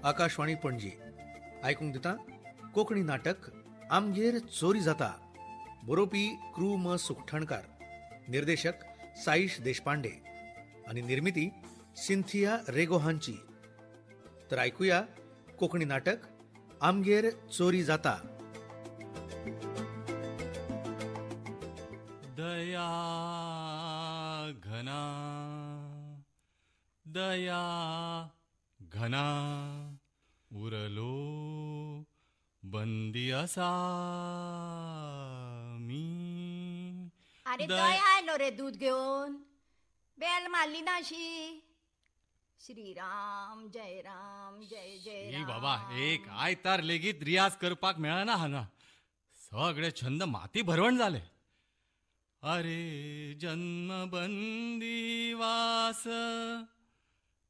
आकाशवाणी पणजी. आयकूंक दिता कोंकणी नाटक आमगेर चोरी जाता. बरोवपी कृ म सुखठणकार, निर्देशक साईश देशपांडे आनी निर्मिती सिंथिया रेगो हांची. तर आयकुया कोंकणी नाटक आमगेर चोरी जाता. दया घना दया घना उरलो बंदी असा मी. अरे दया आयलो रे दूध घेवन, बेल मारली ना अशी. श्रीराम जय राम जय जय राम. बाबा एक आयतार लेगीत रियाज करपाक मेळना हांगा, सगळे छंद माती भरवण जाले. अरे जन्म बंदीवास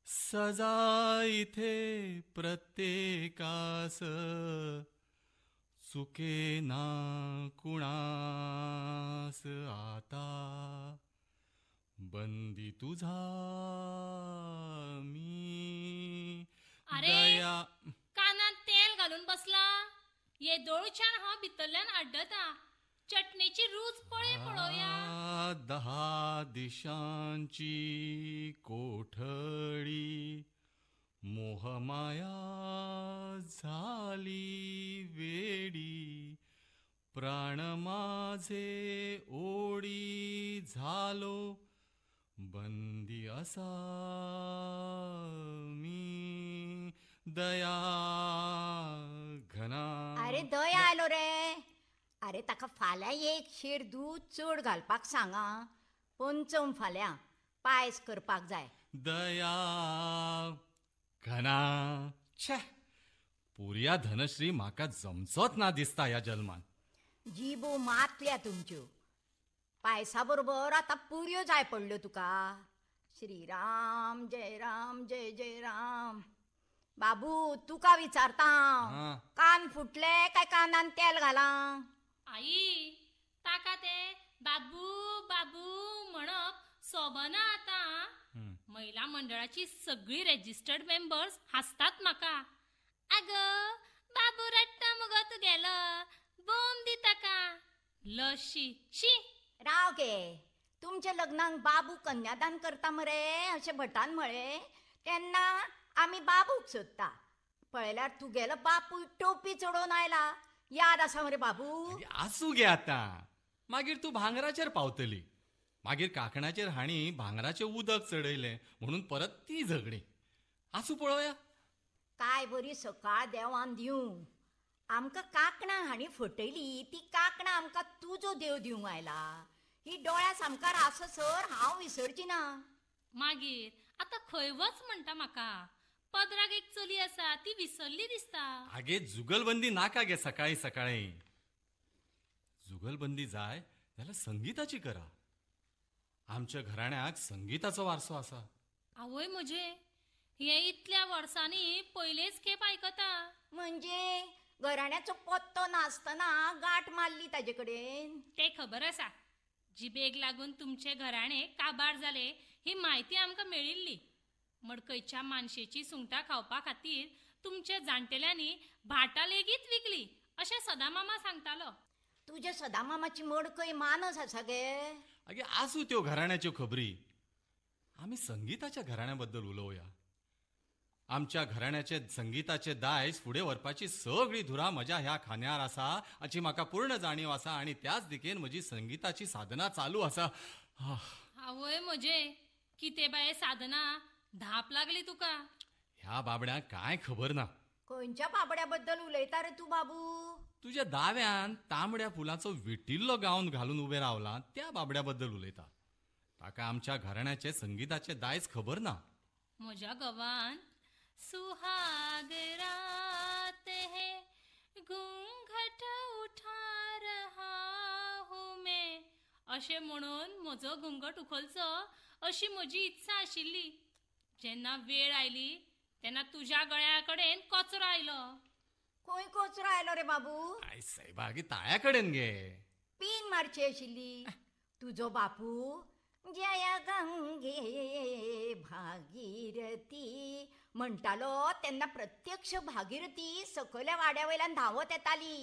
सजा इथे प्रत्येकास, चुके ना कुणास आता बंदी तुझा मी. अरे कानात तेल घालून बसला, ये दोळच्यान हांव भितरल्यान आड्डता. चटणीची रूच पळय पळोवया. 10 दिशांची कोठडी मोहमाया झाली वेडी, प्राण माझे ओडी झालो बंदी असा मी. दया घना. अरे दया आलो रे. अरे ताका फाल्यां एक शेर दूद चड घालपाक सांगा, पंचम फाल्यां पायस करपाक जाय. दया घना. छे, पुरया धनश्री म्हाका जमचोच ना दिसता ह्या जल्मान. जिबो मातल्या तुमच्यो, पायसा बरोबर आतां पुरयो जाय पडल्यो तुका. श्रीराम जय राम जय जय राम. बाबू तुका विचारता, कान फुटले काय कानान तेल घालां? आई ताका ते बाबू बाबू म्हणप सोबना आतां. महिला मंडळाची सगळी रेजिस्टर्ड मेंबर्स हासतात म्हाका. आगो बाबू रडटा मुगो तुगेलो, बोम दी ताका लशी शी. राव गे, तुमच्या लग्नाक बाबू कन्यादान करता मरे अशें भटान म्हळें तेन्ना आमी बाबूक सोदता, पळयल्यार तुगेलो बापूय टोपी चडोवन आयला. याद आसा मरे बाबू? आसूं गे आतां, मागीर तूं भांगराचेर पावतली. मागीर कांकणाचेर हांणी भांगराचें उदक चडयलें म्हणून परत ती झगडी. आसूं पळोवया. काय बरी सकाळ देवान दिवं. आमकां कांकणां हांणी फटयली, ती कांकणां आमकां तुजो देव दिवंक आयला. ही दोळ्या सामकार आससर हांव विसरची ना. मागीर आतां खंय वच म्हणटा म्हाका. पदराक एक चली आसा ती विसरली दिसता. आगे जुगलबंदी नाका गे सकाळी सकाळी. जुगलबंदी जाय जाल्यार संगीताची करा. आमच्या घराण्याक संगीताचो वारसो आसा. आवय म्हजे, हे इतल्या वर्सांनी पयलेच खेप आयकता. म्हणजे घराण्याचो पत्तो नासतना गांठ मारली ताजे कडेन. ते खबर आसा, जिबेक लागून तुमचे घराणे काबार जाले ही म्हायती आमकां मेळिल्ली. मडकयच्या मानशेची सुंगटां खावपा खातीर तुमच्या जाणटेल्यांनी भाटां लेगीत विकली अशें सदामामा सांगतालो. तुज्या सदामामाची मडकय मानस आसा गे. आगे आसूं त्यो घराण्याच्यो खबरी, आमी संगीताच्या घराण्या बद्दल उलोवया. आमच्या घराण्याचे संगीताचे दायज फुडें व्हरपाची सगळी धुरा म्हज्या ह्या खांद्यार आसा हाची म्हाका पूर्ण जाणीव आसा आनी त्याच दिकेन म्हजी संगीताची साधना चालू आसा. आवय म्हजे, कितें बाये साधना, धाप लागली तुका. ह्या बाबड्यांक कांय खबर ना. खंयच्या बाबड्या बद्दल उलयता रे तूं बाबू? तुज्या दाव्यान तांबड्या फुलाचो विटिल्लो गावन घालून उबें रावला त्या बाबड्या बद्दल उलयता. ताका आमच्या घराण्याचे संगीताचे दायज खबर ना. म्हज्या घोवान सुहाग रात है घूंघट उठा रहा हूं मैं अशें म्हणून म्हजो घुंघट उखलचो अशी म्हजी इत्सा आशिल्ली. जेन्ना वेळ आयली तेन्ना तुज्या गळ्या कडेन कचरो आयलो. खंय कचरो आयलो रे बाबू? I सायबा, ताळ्या कडेन गे. पीन मारची आशिल्ली. तुजो बापू जया गंगे भागीरथी म्हणटालो तेन्ना प्रत्यक्ष भागीरथी सकयल्या वाड्या वयल्यान धांवत येताली,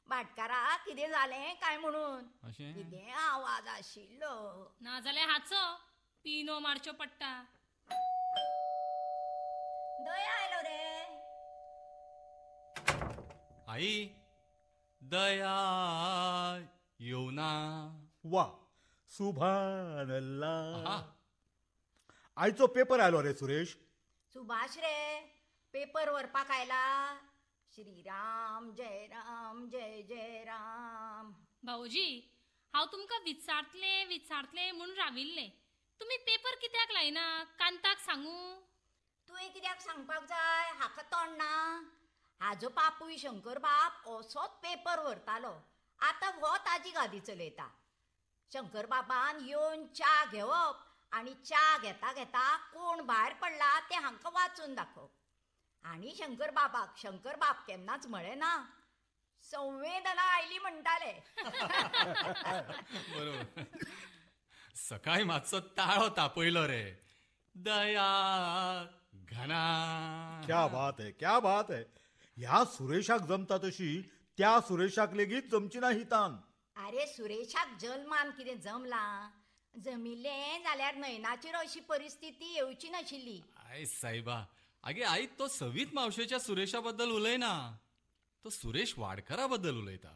भाटकारा कितें जालें काय म्हणून. कितें आवाज आशिल्लो. नाजाल्यार हाचो पिनो मारचो पडटा. दया आयलो रे. आई दया येवना. वा सुभान अल्लाह. आयचो पेपर आयलो रे सुरेश. सुभाष रे पेपर व्हरपाक आयला. श्रीराम जय राम जय जय राम. भाऊजी हांव तुमकां विचारतलें विचारतलें म्हूण राविल्लें, तुमी पेपर कित्याक लायना? कांताक सांगू? तुवें कित्याक सांगपाक जाय? हाका तोंड ना. हाजो बापूय शंकर बाप असोच पेपर व्हरतालो, आतां हो ताजी गादी चलयता. शंकर बाबान येवन च्या घेवप आनी च्या घेता घेता कोण भायर पडला तें हांकां वाचून दाखोवप. आनी शंकर बाबाक शंकर बाब केन्नाच म्हळें ना, संवेदना आयली म्हणटाले. बरोबर. सकाळी मातसो ताळो तापयलो रे दया घना. क्या बात है, क्या बात है. ह्या सुरेशाक जमता तशी त्या सुरेशाक लेगीत जमची ना ही तान. अरे सुरेशाक जल्मान कितें जमलां? जमिल्लें जाल्यार नयनाचेर अशी परिस्थिती येवची नाशिल्ली. I सायबा, आगे आई तो सवीत मावशेच्या सुरेशा बद्दल उलयना, तो सुरेश वाडकरा बद्दल उलयता.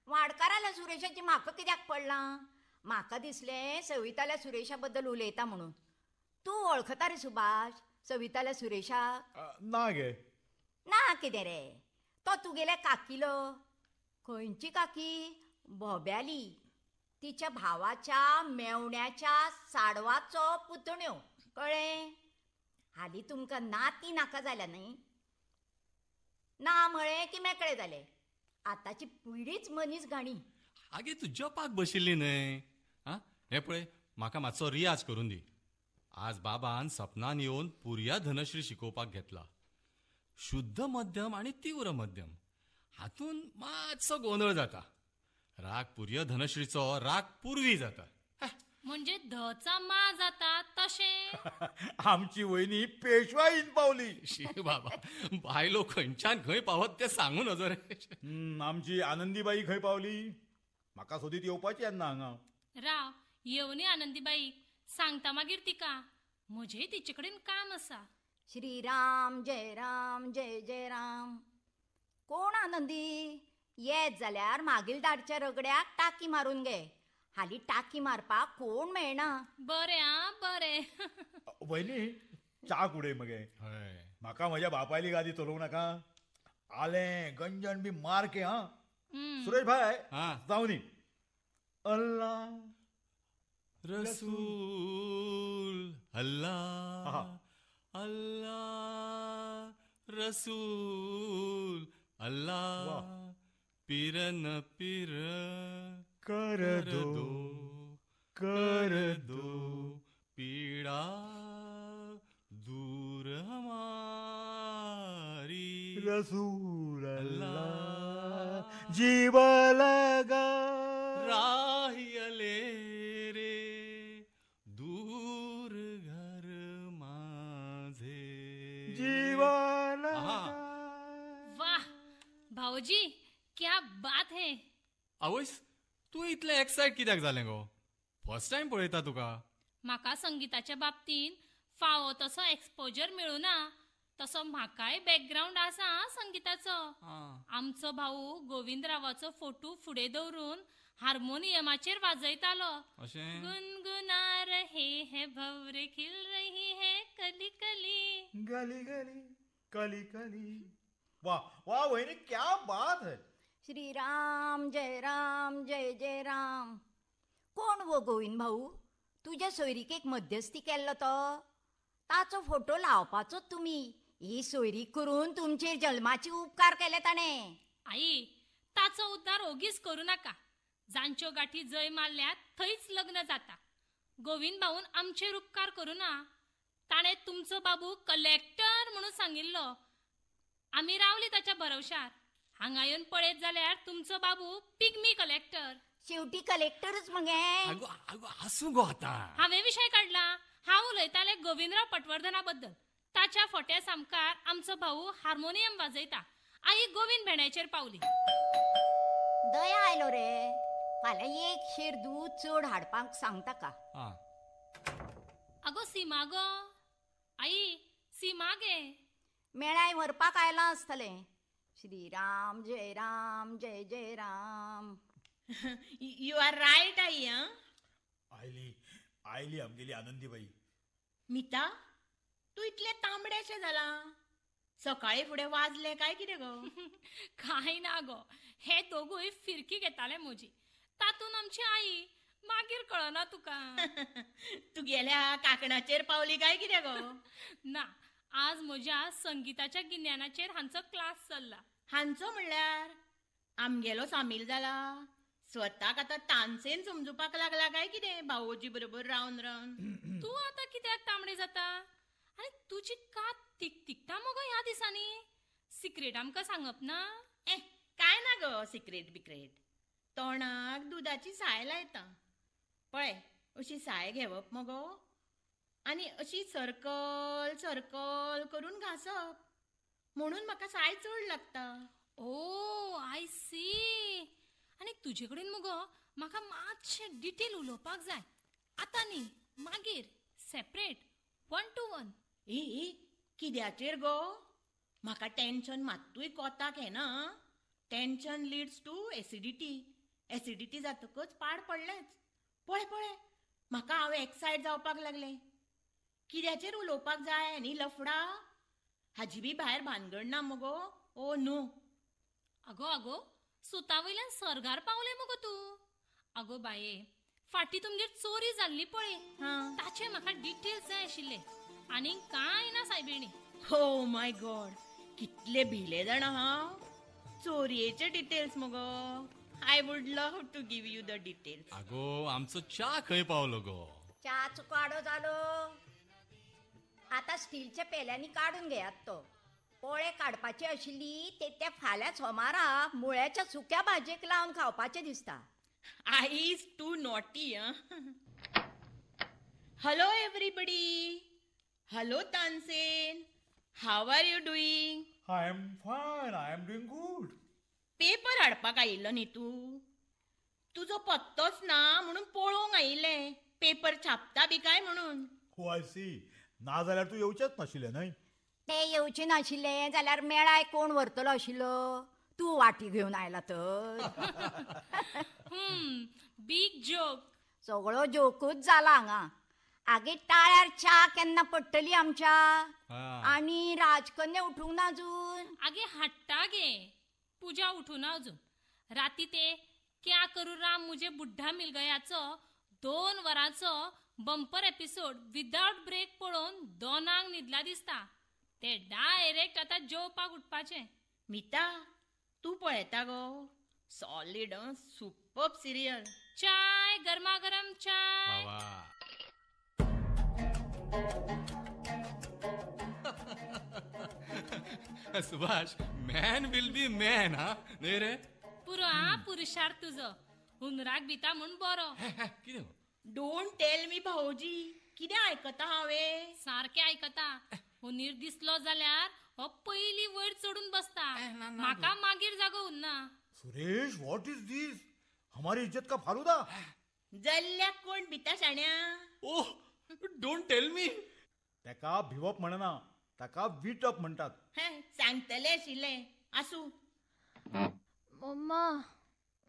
वाडकाराल्या सुरेशाची म्हाका कित्याक पडलां? म्हाका दिसलें सविताल्या सुरेशा बद्दल उलयता म्हणून. तूं वळखता रे सुभाष सविताल्या सुरेशाक? ना गे. ना कितें रे, तो तुगेल्या काकीलो. खंयची काकी? भोब्याली. तिच्या भावाच्या मेवण्याच्या साडवाचो पुतण्यो. कळ्ळें? हालीं तुमकां नाती नाका जाल्या न्हय? ना म्हळें की मेकळे जाले. आतांची पिढीच मनीस घाणी. आगे तूं जपाक बशिल्ली न्हय? आं हें पळय, म्हाका मातसो रियाज करून दी. आज बाबान सपनान येवन पुर्या धनश्री शिकोवपाक घेतला. शुद्ध मध्यम आनी तीव्र मध्यम हातून मातसो गोंदळ जाता. राग पुर्य धनश्रीचो राग पूर्वी जाता. म्हणजे धचा मा जाता तशें. आमची वयनी पेशवाईन पावली. शी बाबा, बायलो खंयच्यान खंय पावत तें सांगू नजो रे. आमची आनंदीबाई खंय पावली? म्हाका सोदीत येवपाची येन्ना हांगा. राव येवनी आनंदीबाई, सांगता मागीर तिका. म्हजें तिचे कडेन काम आसा. श्रीराम जय राम जय जय राम. कोण आनंदी? येत जाल्यार मागीलदारच्या रगड्याक टाकी मारून घे. हालीं टाकी मारपाक कोण मेळना. बरें आं बरें. वयनी च्या उडय मगे. म्हाका म्हज्या बापायली गादी चलोवं नाका. आलें गंजन बी मारके. हां सुरेश भाय जावनी. अल्ला रसूल अल्लाह अल्लाह रसूल अल्लाह पीरन पीर कर दो कर दो पीड़ा दूर हमारी रसूल अल्लाह जीव लगा राहियले रे दूर घर माझे जीव लगा. वाह भाऊजी, क्या बात है. आवयस, तूं इतलें एक्सायट कित्याक जालें गो? फर्स्ट टायम पळयता तुका. म्हाका संगीताच्या बाबतींत फावो तसो एक्सपोजर मेळूना, तसो म्हाकाय बॅकग्रावंड आसा संगीताचो. आमचो भाऊ गोविंदरावाचो फोटो फुडें दवरून हार्मोनियमाचेर वाजयतालो. गुनगुना रहे है भवरे खिल रही है कली कली गली गली कली कली. वाह वाह वहिनी, क्या बात है. श्री राम जय राम जय जय राम. कोण वो गोविंद भाऊ? तुज्या सोयरीकेक मध्यस्थी केल्लो तो? ताचो फोटो लावपाचो तुमी. ही सोयरीक करून तुमचेर जल्माची उपकार केले ताणें. आई, ताचो उद्धार ओगीच करू नाका. जांच्यो गाठी जंय मारल्यात थंयच लग्न जाता. गोविंद भाऊन आमचेर उपकार करू ना. ताणें तुमचो बाबू कलेक्टर म्हणून सांगिल्लो. आमी रावली ताच्या भरवशार. हांगा येवन पळयत जाल्यार तुमचो बाबू पिग्मी कलेक्टर. शेवटी कलेक्टरच मगे. आसूं गो आतां. हांवें विशय काडला. हांव उलयतालें गोविंदराव पटवर्धना बद्दल. ताच्या फोट्या सामकार आमचो भाऊ हार्मोनियम वाजयता. आई गोविंद भेण्याचेर पावली. दया आयलो रे, फाल्यां एक शेर दूद चड हाडपाक सांगता का. अगो सीमा गो, आई सीमा गे, मेळाय व्हरपाक आयलां आसतलें. श्रीराम जय राम जय जय Ram. You R right I. आयली आयली आमगेली आनंदीबाई. मिता, तूं इतलें तांबडेशें जालां, सकाळी फुडें वाजलें काय कितें गो? काय ना गो, हे दोगूय फिरकी घेताले म्हजी, तातूंत आमची आई. मागीर कळना तुका. तुगेल्या काकणाचेर पावली काय कितें गो? ना, आज म्हज्या संगीताच्या गिन्यानाचेर हांचो क्लास चल्ला. हांचो म्हणल्यार आमगेलो सामील जाला. स्वताक आतां तानसेन समजुपाक लागला काय कितें भावोजी बरोबर रावन रावन. तूं आतां कित्याक तांबडे जाता? आनी तुजी कात तिकतिकता मगो ह्या दिसांनी. सिक्रेट आमकां सांगप ना? ए काय ना गो सिक्रेट बिक्रेट. तोंडाक दुदाची साय लायता पळय, अशी साय घेवप मगो आनी अशी सर्कल सर्कल करून घांसप, म्हणून म्हाका साय चड लागता. ओ I C. आनी तुजे कडेन मगो म्हाका मातशें डिटेल उलोवपाक जाय. आतां न्ही, मागीर सेपरेट 1 to 1. ए कित्याचेर गो? म्हाका टेन्शन मात्तूय कोताक येना. Tension leads to acidity, acidity जातकच पाड पडलेंच. पळय पळय म्हाका हांव एक्सायट जावपाक लागलें. कित्याचेर उलोवपाक जाय न्ही लफडा, हाजी बी भायर भानगड ना मगो. Oh no. अगो अगो, सुता वयल्यान सर्गार पावलें मगो तूं. अगो बाये, फाटीं तुमगेर चोरी जाल्ली पळय, ताचे म्हाका डिटेल्स जाय आशिल्ले. आनीक कांय ना सायबिणी. हो my God, कितले भिले जाणा हांव. चोरयेचे डिटेल्स मगो. I would love to give you the details. आगो आमचो च्या खंय पावलो गो? च्याचो काडो जालो, आतां स्टीलच्या पेल्यांनी काडून घेयात तो. पोळे काडपाची आशिल्ली ते त्या फाल्यां सोमारा मुळ्याच्या सुक्या भाजयेक लावन खावपाचें दिसता. I is too naughty. Hello everybody. Hello Tansen, how are you doing? I am fine, I am doing good. Paper हाडपाक आयिल्लो न्ही तूं? तुजो पत्तोच ना म्हणून पळोवंक आयिल्लें, पेपर छापता बी काय म्हणून. हो I C. ना जाल्यार तूं येवचेंच नाशिल्लें न्हय? ते येवचे नाशिल्ले जाल्यार मेळाय कोण व्हरतलो आशिल्लो? तूं वाटी घेवन आयला तर. Big joke. सगळो जोकूच जाला हांगा. आगे टाळ्यार च्या केन्ना पडटली आमच्या? आनी राजकन्या उठूंक ना अजून. आगे हाडटा गे, पूजा उठूना अजून. राती ते क्या करू राम मुझे बुड्ढा मिल गयाचो 2 वरांचो बंपर एपिसोड विदाउट ब्रेक पळोवन 2 न्हिदला दिसता. ते डायरेक्ट आतां जेवपाक उठपाचें. मिता, तूं पळयता गो? Solid superb serial. चाय, गरमागरम चाय. Subhash, man will be man. हा न्हय रे? पुरो हा पुरुषार्थ तुजो. हुंदराक भिता म्हूण बरो. कितें? Don't tell me भाऊजी, कितें आयकता हांवें? सारकें आयकता. हुंदीर दिसलो जाल्यार हो पयलीं वयर चडून बसता, म्हाका मागीर जागो उरना. Suresh, what is this? हमारी इज्जत का फालुदा. जल्ल्याक कोण भिता शाण्या? ओह, don't tell me. ताका भिवप म्हणना, ताका विटप म्हणटात. सांगतले आशिल्लें. आसूं. मम्मा,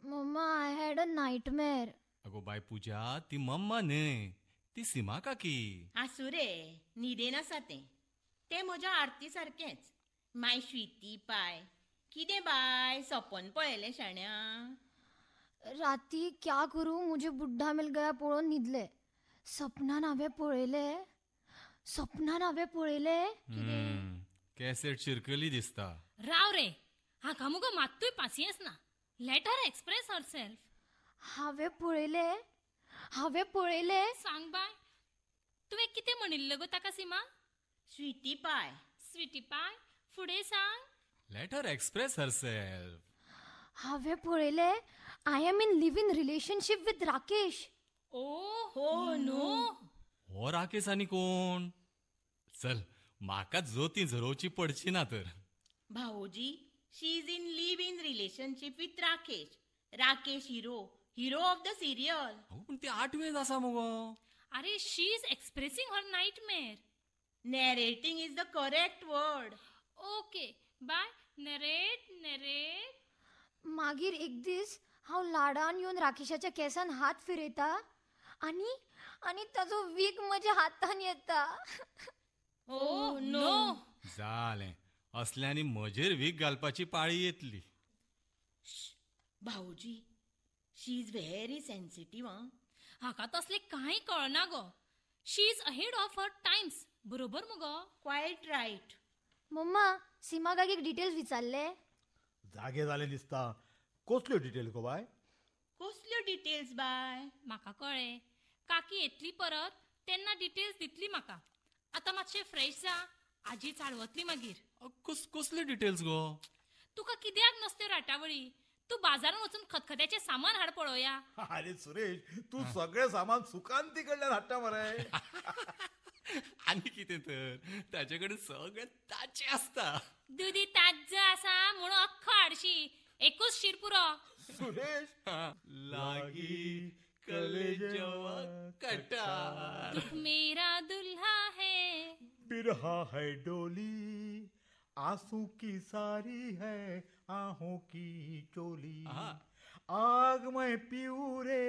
मम्मा, I had a nightmare. अगो बाय पूजा, ती मम्मा न्हय, ती सीमा काकी. आसूं रे, न्हिदेन आसा तें. तें म्हज्या आरती सारकेंच. My Sweety पाय. कितें बाय सपन पळयलें शाण्या? राती क्या करूं मुझे बुड्ढा मिल गया पळोवन न्हिदलें. सपनान हांवें पळयलें, सपनान हांवें पळयलें. कॅसेट शिरकली दिसता. राव रे, हाका मुगो मात्तूय पासियेंस ना. Let her express herself. हांवें पळयलें, हांवें पळयलें. सांग बाय, तुवें कितें म्हणिल्लें गो ताका सीमा? स्वीटी पाय. स्वीटी पाय, फुडें सांग. Let her express herself. हांवें पळयलें, I am in live in relationship with Rakesh. Oh हो नो. हो राकेश आनी कोण? चल म्हाका जोती झरोवची पडची ना तर. भाऊजी, she is in live in relationship with Rakesh. Rakesh hero, hero of the serial. पूण ती आठवेंत आसा मुगो. अरे, she is expressing her nightmare. Narrating is the correct word. Okay, bye. Narrate narrate. मागीर एक दीस हांव लाडान येवन राकेशाच्या केसान हात फिरयता आनी आनी ताजो वीक म्हज्या हातान येता. Oh no. जालें, असल्यांनी म्हजेर वीक घालपाची पाळी येतली. भाऊजी, she is very sensitive. हाका तसलें कांय कळना गो. She is ahead of her times. बरोबर मुगो? Quite right. मम्मा, सीमा काकीक डिटेल्स विचारले? जागे जाले दिसता. कसल्यो डिटेल्स गो बाय? कसल्यो डिटेल्स बाय? म्हाका कळ्ळें, काकी येतली परत तेन्ना डिटेल्स दितली म्हाका. आतां मातशें फ्रेश जा, आजी चाळवतली मागीर. कसल्यो डिटेल्स गो? तुका कित्याक नसत्यो राटावळी? तूं बाजारान वचून खतखत्याचें सामान हाड पळोवया. अरे सुरेश, तूं सगळें सामान सुकांती कडल्यान हाडटा मरे. आनी कितें तर, ताचे कडेन सगळें ताजें आसता. दुदी ताज्जो आसा म्हणून अख्खो हाडशी, एकूच शीर पुरो. सुरेश, लागी कलेजवा कटार, दुख मेरा दुल्हा है, बिरहा है डोली, आंसू की सारी है आहों की चोली, आग में पीऊ रे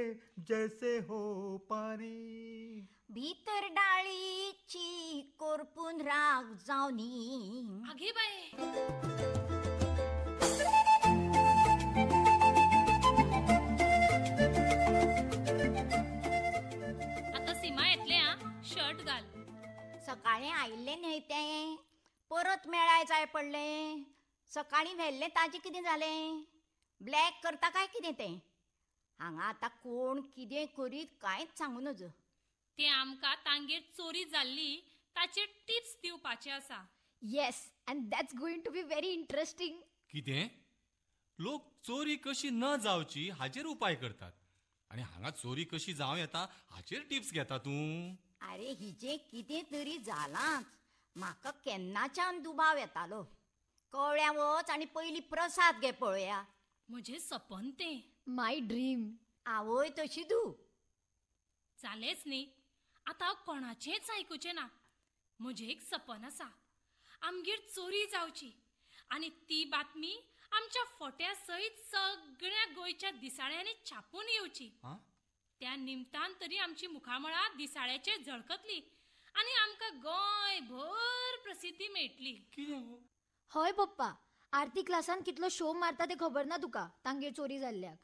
जैसे हो पानी, भीतर डाळीची कोरपून राग जावनी. आगे बाये. आता सीमा येतलें. आ, शर्ट घाल. सकाळीं आयिल्लें न्हय तें, परत मेळाय जाय पडलें. सकाळीं व्हेल्लें ताजें कितें जालें? ब्लॅक करता काय कितें तें? हांगा आतां कोण कितें करीत कांयच सांगू नजो. ते आमकां तांगेर चोरी जाल्ली ताचेर टिप्स दिवपाचे आसा. Yes, and that's going to be very interesting. कितें? लोक चोरी कशी न जावची हाचेर उपाय करतात आनी हांगा चोरी कशी जावं येता हाचेर टिप्स घेता तूं? अरे, हिजें कितें तरी जालांच. म्हाका केन्नाच्यान दुबाव येतालो. कवळ्या वच आनी पयलीं प्रसाद घे पळोवया. म्हजें सपन तें. My dream. आवय तशी दू. जालेंच न्ही, आतां हांव कोणाचेंच आयकुचें ना. म्हजें एक सपन आसा, आमगेर चोरी जावची आनी ती बातमी आमच्या फोट्या सयत सगळ्या गोंयच्या दिसाळ्यांनी छापून येवची. त्या निमतान तरी आमची मुखामळां दिसाळ्याचेर झळकतली आनी आमकां गोंयभर प्रसिद्धी मेळटली. हय पप्पा, आरती क्लासान कितलो शो मारता ते खबर ना तुका तांगेर चोरी जाल्ल्याक.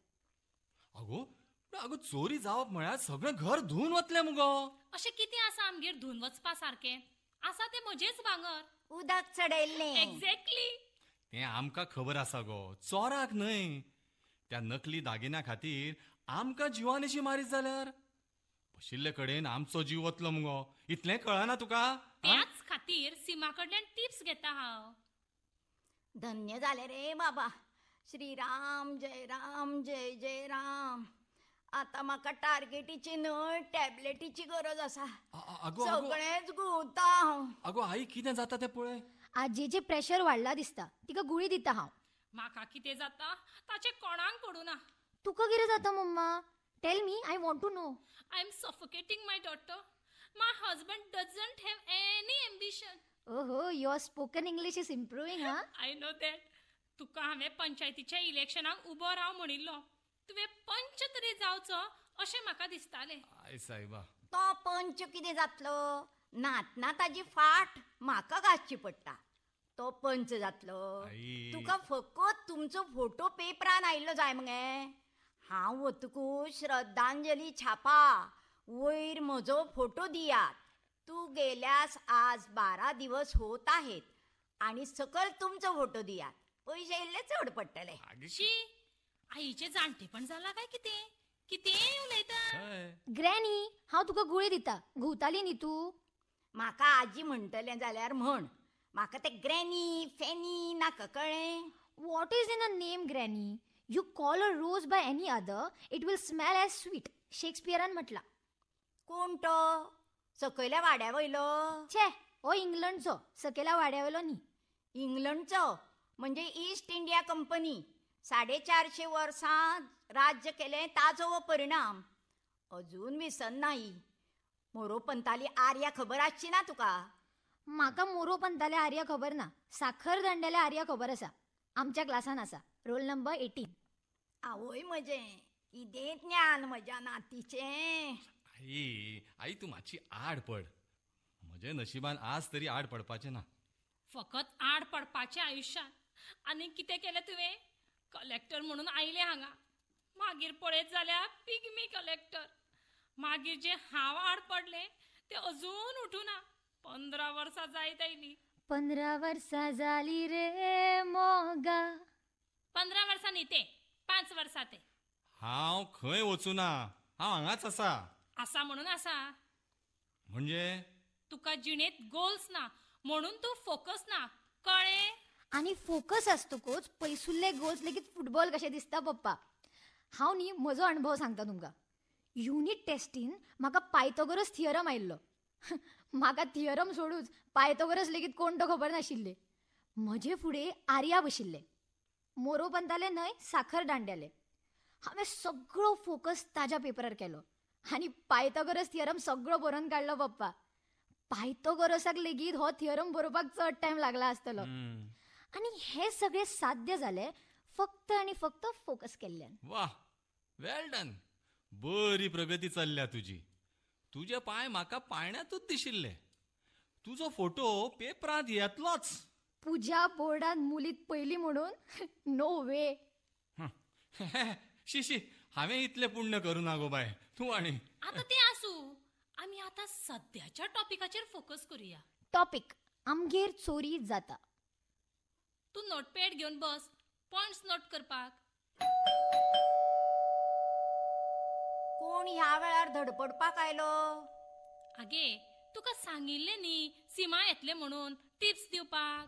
अगो अगो, चोरी जावप म्हळ्यार सगळें घर धुवन वतलें मुगो. अशें कितें आसा आमगेर धुवन वचपा सारकें? आसा तें म्हजेंच भांगर. उदक चडयल्लें. एक्झॅक्टली. तें आमकां खबर आसा गो, चोराक न्हय. त्या नकली दागिन्या खातीर आमकां जिवानिशी मारीत जाल्यार बशिल्ले कडेन आमचो जीव वतलो मुगो. इतलें कळना तुका? त्याच खातीर सीमा कडल्यान टिप्स घेता हांव. धन्य जालें रे बाबा. श्रीराम जय राम जय जय राम. आतां म्हाका टार्गेटीची न्हय टॅबलेटीची गरज आसा. सगळेंच घुंवता हांव. अगो आई, कितें जाता तें पळय. आजयेचें प्रेशर वाडलां दिसता, तिका गुळी दिता हांव. म्हाका कितें जाता ताचें कोणाक पडूं ना. तुका कितें जाता मम्मा? Tell me, I want to know. I am suffocating my daughter. My husband doesn't have any ambition. ओहो, your spoken English is improving. हा, I know that. तुका हांवें पंचायतीच्या इलेक्शनाक उबो राव म्हणिल्लो, तुवें पंच तरी जावचो अशें म्हाका दिसतालें. I सायबा, तो पंच कितें जातलो? नातना ताजी फाट म्हाका घासची पडटा. तो पंच जातलो? तुका फकत तुमचो फोटो पेपरान आयिल्लो जाय मगे. हांव वतकूच श्रद्धांजली छापा, वयर म्हजो फोटो दियात. तूं गेल्यास आज 12 दिवस होत आहेत आणि सकल तुमचो फोटो दियात. पयशे इल्ले चड पडटले. शी, आईचें जाणटेपण जालां काय कितें? कितेंय उलयता. ग्रॅनी, हांव तुका गुळी दिता, घुंवताली न्ही तूं? म्हाका आजी म्हणटलें जाल्यार म्हण, म्हाका ते ग्रॅनी फॅनी नाका, कळ्ळें? What is in a name granny? You call a rose by any other, it will smell as sweet. शेक्सपियरान म्हटलां. कोण तो? सकयल्या वाड्या वयलो? छे, हो इंग्लंडचो, सकयल्या वाड्यावेलो न्ही. इंग्लंडचो म्हणजे ईस्ट इंडिया कंपनी 450 वर्सां राज्य केलें ताजो हो परिणाम अजून विसरनाई. मोरोपंताली आर्या खबर आसची ना तुका? म्हाका मोरोपंताले आर्या खबर ना, साखर दांड्याले आर्या खबर आसा. आमच्या क्लासान आसा, रोल नंबर 18. आवय म्हजें कितें ज्ञान म्हज्या नातीचें. आई आई तूं मातशी आड पड. म्हजे नशिबान आज तरी आड पडपाचें ना. फकत आड पडपाचें आयुश्यान आनी कितें केलें तुवें? कलेक्टर म्हणून आयलें हांगा, मागीर पळयत जाल्यार पिग्मी कलेक्टर. मागीर जे हांव आड पडलें तें अजून उठूना. 15 वर्सां जायत आयली. 15 वर्सां जाली रे मोगा. 15 वर्सां न्ही तें, 5 वर्सां तें. हांव खंय वचूना, हांव हांगाच आसा. आसा म्हणून आसा म्हणजे तुका जिणेंत गोल्स ना म्हणून तूं फोकस ना, कळ्ळें? आनी फोकस आसतकूच पयसुल्ले गोल्स लेगीत फुटबॉल कशें दिसता पप्पा. हांव न्ही म्हजो अणभव सांगता तुमकां. युनीट टेस्टीन म्हाका पायथागोरस थियरम आयिल्लो. म्हाका थियरम सोडूच पायथागोरस लेगीत कोण तो खबर नाशिल्ले. म्हजे फुडें आर्या बशिल्ले, मोरोपंताले न्हय साखर दांड्याले. हांवें सगळो फोकस ताज्या पेपरार केलो आनी पायथागोरस थियरम सगळो बरोवन काडलो पप्पा. पायथागोरसाक लेगीत हो थियरम बरोवपाक चड टायम लागला आसतलो. आनी हें सगळें साध्य जालें फक्त आनी फक्त फोकस केल्ल्यान. वा, वेल डन. बरी प्रगती चल्ल्या तुजी. तुजे पांय म्हाका पाळण्यातूच दिशिल्ले. तुजो फोटो पेपरांत येतलोच. पुजा बोर्डान मुलीत पयली म्हणून? नो वे. शी शी, हांवें इतलें पुण्य करूं ना गो बाय. तूं आनी आतां तें आसूं, आमी आतां सद्याच्या टॉपिकाचेर फोकस करुया. टॉपिक आमगेर चोरी जाता. तूं नोटपॅड घेवन बस, पॉयंट्स नोट करपाक. कोण ह्या वेळार धडपडपाक आयलो? आगे तुका सांगिल्लें न्ही सीमा येतलें म्हणून टिप्स दिवपाक.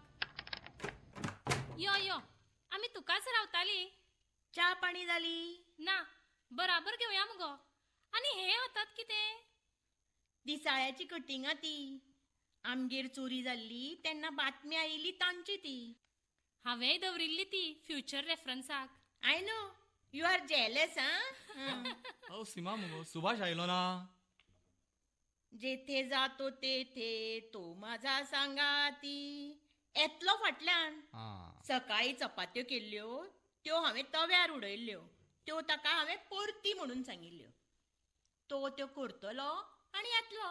यो यो, आमी तुकाच रावताली. च्या पाणी जाली ना? बराबर घेवया मुगो. आनी हे हातात कितें? दिसाळ्याची कटिंगां ती. आमगेर चोरी जाल्ली तेन्ना बातमी आयिल्ली तांची ती. हांवेंय दवरिल्ली ती future रेफरन्साक. I know you are jealous. हा सीमा मुगो, सुभाष आयलो ना? जेथे जातो तेथे तो माझा सांगाती. येतलो फाटल्यान. सकाळी चपात्यो केल्ल्यो त्यो हांवें तव्यार उडयल्ल्यो, त्यो ताका हांवें परती म्हणून सांगिल्ल्यो. तो त्यो करतलो आनी येतलो.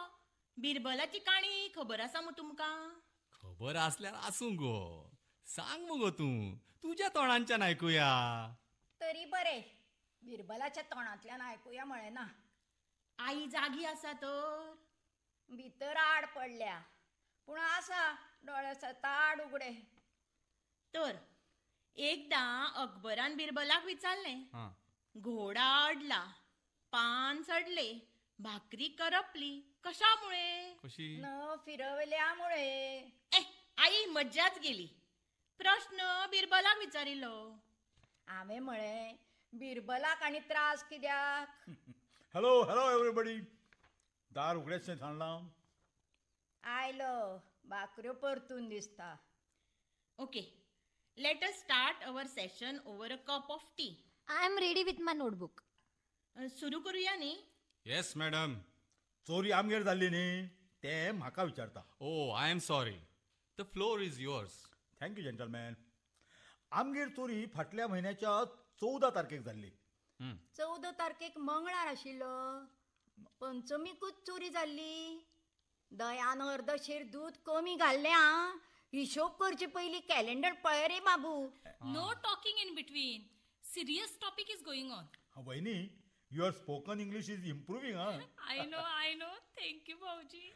बिरबलाची काणी खबर आसा मू तुमकां? खबर आसल्यार आसूं गो, सांग मुगो तूं, तुज्या तोंडांच्यान आयकुया. तरी बरें, बिरबलाच्या तोंडांतल्यान आयकुया म्हळें ना. आई जागी आसा तर? भितर आड पडल्या, पूण आसा, दोळे सताड उगडे. तर एकदां अकबरान बिरबलाक विचारलें, घोडा अडला, पान सडले, भाकरी करपली, कशामुळे? न फिरवल्यामुळे. आई मज्जाच गेली. प्रश्न बिरबलाक विचारिल्लो. हांवें म्हळें बिरबलाक आनी त्रास कित्याक? हॅलो हॅलो एवरीबडी, दार उगडेचशें सांडलां. आयलो, भाकऱ्यो परतून दिसता. Okay, let us start our session over a cup of tea. I am ready with my notebook. सुरू करूया न्ही? Yes madam. चोरी आमगेर जाल्ली न्ही तें म्हाका विचारता. Oh, I am sorry, the floor is yours. Thank you gentleman. आमगेर चोरी फाटल्या म्हयन्याच्या 14 तारखेक जाल्ली. 14 तारखेक मंगळार आशिल्लो. पंचमीकूच चोरी जाल्ली. दयान अर्दशेर दूद कमी घाल्लें. आं, हिशोब करचे पयलीं कॅलेंडर पळय रे बाबू. No talking in between, serious topic is going on. वहिनी, your spoken English is improving. हा, I know, I know, thank you भाऊजी.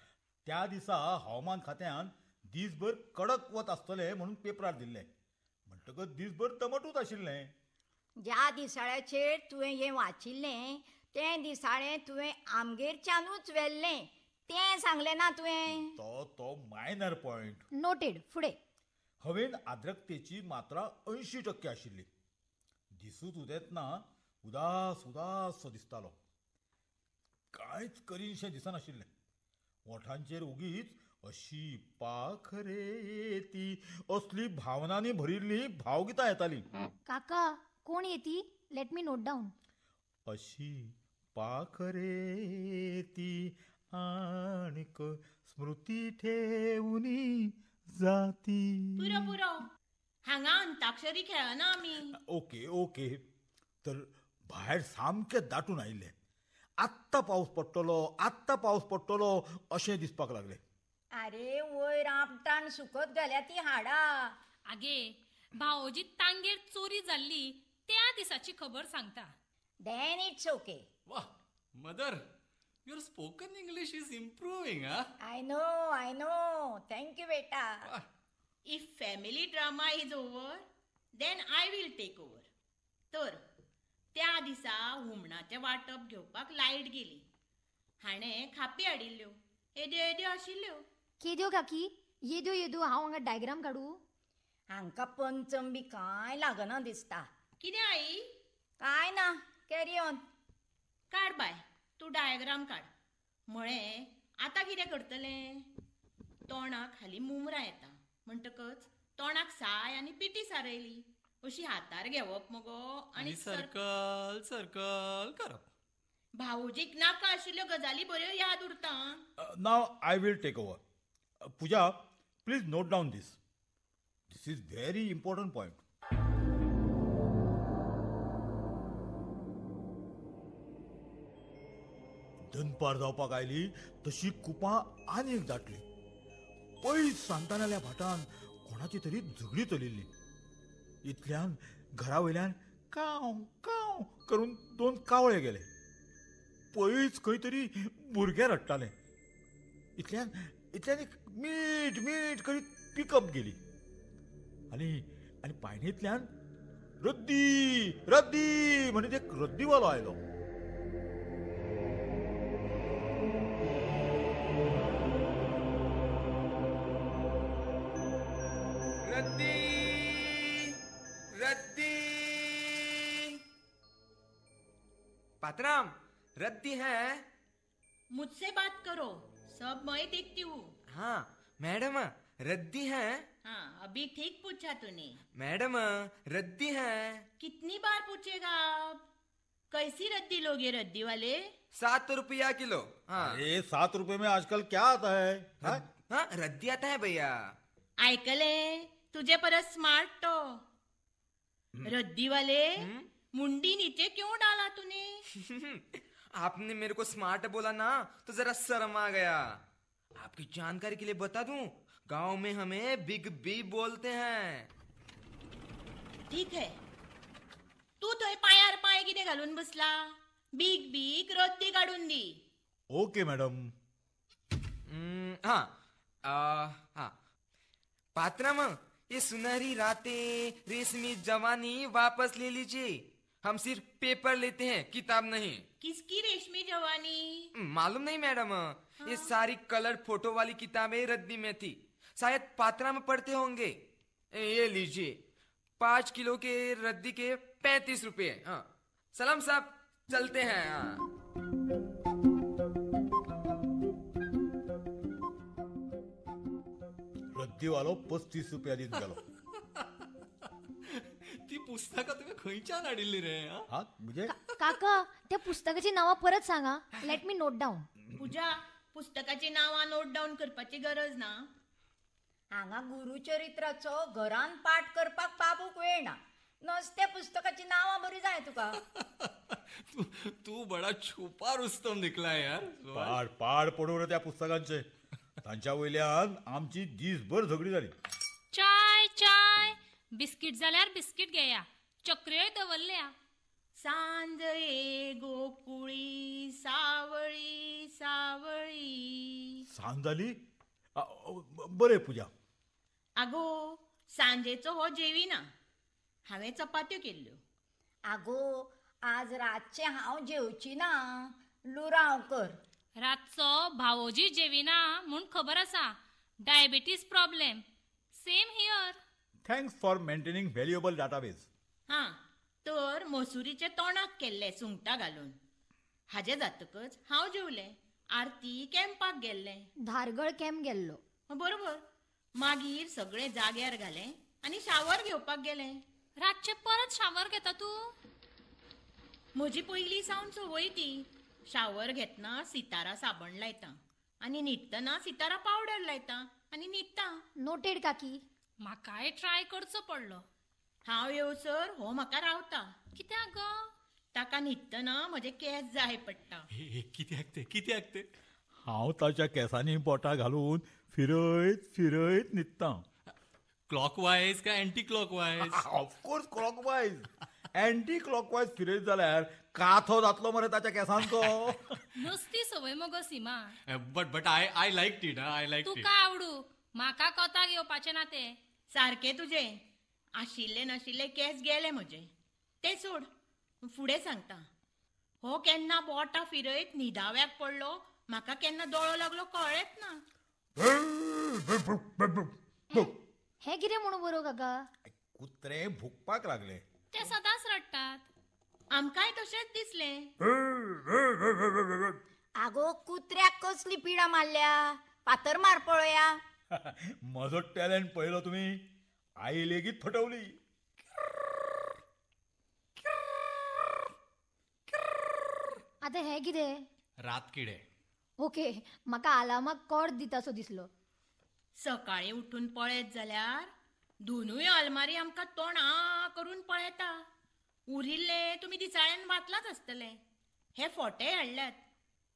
त्या दिसा हवामान खात्यान दीसभर कडक वत आसतलें म्हणून पेपरार दिल्लें, म्हणटकच दीसभर दमटूच आशिल्लें. ज्या दिसाळ्याचेर तुवें हें वाचिल्लें तें दिसाळें तुवें आमगेरच्यानूच व्हेल्लें तें सांगलें ना तुवें? तो तो मायनर पॉयंट. नोटेड. फुडें. हवेन आर्द्रकतेची मात्रा 80% आशिल्ली. दिसूच उदेतना उदास उदास सो दिसतालो. कांयच करीनशें दिसनाशिल्लें. ओठांचेर ओगीच अशी पाखरे ती असली भावनांनी भरिल्ली भावगितां येताली. काका कोण येती? Let me note down. अशी पाखरे ती आणिक स्मृती ठेवूनी जाती. पुरो पुरो, हांगा अंताक्षरी खेळना आमी. Okay okay. तर भायर सामकें दाटून आयिल्लें. आत्तां पावस पडटलो, आत्तां पावस पडटलो अशें दिसपाक लागलें. आरे वयर आपटान सुकत घाल्या ती हाडा. आगे भावोजी तांगेर चोरी जाल्ली त्या दिसाची खबर सांगता. Then it's okay. वाह mother, your spoken English is improving. I know, I know. Thank you बेटा. If family drama is over then I will take over. तर त्या दिसा हुमणाचें वांटप घेवपाक लायट गेली. हाणें खापी हाडिल्ल्यो, येद्यो येद्यो आशिल्ल्यो. केद्यो काकी? येद्यो येद्यो. हांव हांगा डायग्राम काडूं? हांकां पंचम बी कांय लागना दिसता. कितें आई? कांय ना, कॅरी ऑन. काड बाय, तूं डायग्राम काड. म्हळें आतां कितें करतलें? तोंडाक हालीं मुमरां येता म्हणटकच तोंडाक साय आनी पिटी सारयली. अशी हातार घेवप मगो आनी सर्कल सर्कल करप. भावोजीक नाका आशिल्ल्यो गजाली बऱ्यो याद उरता. Now I will take over. Pooja, please note down this. This is very important point. दनपार जावपाक आयली तशी कुपां आनीक दाटली. पयस सांतानाल्या भाटान कोणाची तरी झगडी चलिल्ली. इतल्यान घरा वयल्यान काव काव करून दोन कावळे गेले. पयस खंय तरी भुरगें रडटालें. इतल्यान इतल्यान एक मीठ मीठ करीत पिकअप गेली आनी आनी पायणींतल्यान रद्दी रद्दी म्हणीत एक रद्दीवालो आयलो. रद्दी रद्दी पात्राम, रद्दी है. मुझसे बात करो, सब मैं देखती हूँ. हाँ मैडम, रद्दी है. हाँ अभी ठीक पूछा तूने. मैडम रद्दी है. कितनी बार पूछेगा आप? कैसी रद्दी लोगे रद्दी वाले? 7 रुपया किलो. हाँ. अरे 7 रुपये में आजकल क्या आता है? हाँ हाँ रद्दी आता है भैया. ऐकले तुझे परत स्मार्ट तो. रद्दी वाले मुंडी नीचे क्यों डाला तूने? आपने मेरे को स्मार्ट बोला ना तो जरा शर्म आ गया. आपकी जानकारी के लिए बता दूं, गांव में हमें बिग बी बोलते हैं. ठीक है, तू थंय पायार पाय कितें घालून बसला? बिग बीक रद्दी काडून दी. Okay madam. हाँ हाँ पात्राम, ये सुनहरी रातें रेशमी जवानी वापस ले लीजिए. हम सिर्फ पेपर लेते हैं, किताब नहीं. किसकी रेशमी जवानी? मालूम नहीं मैडम. हाँ? ये सारी कलर फोटो वाली किताबें रद्दी में थी, शायद पात्रा में पढ़ते होंगे. ये लीजिए, 5 किलो के रद्दी के 35 रुपये. हाँ सलाम साहब, चलते हैं. हाँ. रद्दीवालो 35 रुपया दिवन गेलो. ती पुस्तकां तुवें खंयच्यान हाडिल्ली रे? हा म्हणजे काका, त्या पुस्तकाची नावां परत सांगा. Let me note down. Pooja, पुस्तकाची नावां नोट डावन करपाची गरज ना. हांगा गुरुचरित्राचो घरान पाठ करपाक बाबूक वेळ ना. नसत्या पुस्तकाची नावां बरी जाय तुका. तू बडा छुपा रुस्तम निकला यार. पाड पाड पडून त्या पुस्तकांचे. तांच्या वयल्यान आमची दीसभर झगडी जाली. चाय चाय बिस्किट जाल्यार बिस्किट घेया, चक्र्योय दवरल्या. सांज ये गोकुळी सावळी सावळी. सांज जाली? बरें पूजा. आगो सांजेचो हो जेविना, हांवें चपात्यो केल्ल्यो. आगो आज रातचें हांव जेवची ना, लुरांव कर. रातचो भावोजी जेविना म्हूण खबर आसा. Diabetes problem. Same here. Thanks for maintaining valuable database. हां तर मसुरीचे तोंडाक केल्ले सुंगटां घालून. हाजे जातकच हांव जेवलें. आरती कॅम्पाक गेल्लें. धारगळ कॅम्प गेल्लो. बरोबर. मागीर सगळें जाग्यार घालें आनी शावर घेवपाक गेलें. रातचें परत शावर घेता तूं? म्हजी पयलीं सावन संवय ती. शावर घेतना सितारा साबण लायता आनी न्हिदतना सितारा पावडर लायता आनी न्हिदता. नोटेड काकी. म्हाकाय ट्राय करचो पडलो. हांव येवसर हो म्हाका रावता. कित्याक गो? ताका न्हिदतना म्हजे केंस जाय पडटा. कित्याक ते कित्याक ते? हांव ताच्या केंसांनी बोटां घालून फिरयत फिरयत न्हिदता. क्लॉकवायज काय anti clockwise? Of course clockwise. Anti clockwise फिरयत जाल्यार काथो जातलो मरे ताच्या केंसांचो. नुस्ती संवय मगो Seema. But but I like it. I like it. तुका आवडू, म्हाका कोताक येवपाचें ना तें. सारकें तुजें. आशिल्ले नाशिल्ले केंस गेले म्हजे. ते सोड, फुडें सांगता. हो केन्ना बोटां फिरयत न्हिदाव्याक पडलो, म्हाका केन्ना दोळो लागलो कळ्ळेंच ना. हें कितें म्हणून बरो काका? कुत्रे भुकपाक लागले. ते सदांच रडटात. आमकांय तशेंच दिसलें. आगो कुत्र्याक कसली पिडा मारल्या, फातर मार पळोवया. म्हजो टॅलंट पळयलो तुमी? आई लेगीत फटवली. आतां हें कितें? रातकिडे. ओके, म्हाका आलामाक कॉर्द दितासो दिसलो. सकाळीं उठून पळयत जाल्यार दोनूय आलमारी आमकां तोंड आ करून पळयता. उरिल्ले तुमी दिसाळ्यान वाचलाच आसतलें. हे फोटे हाडल्यात,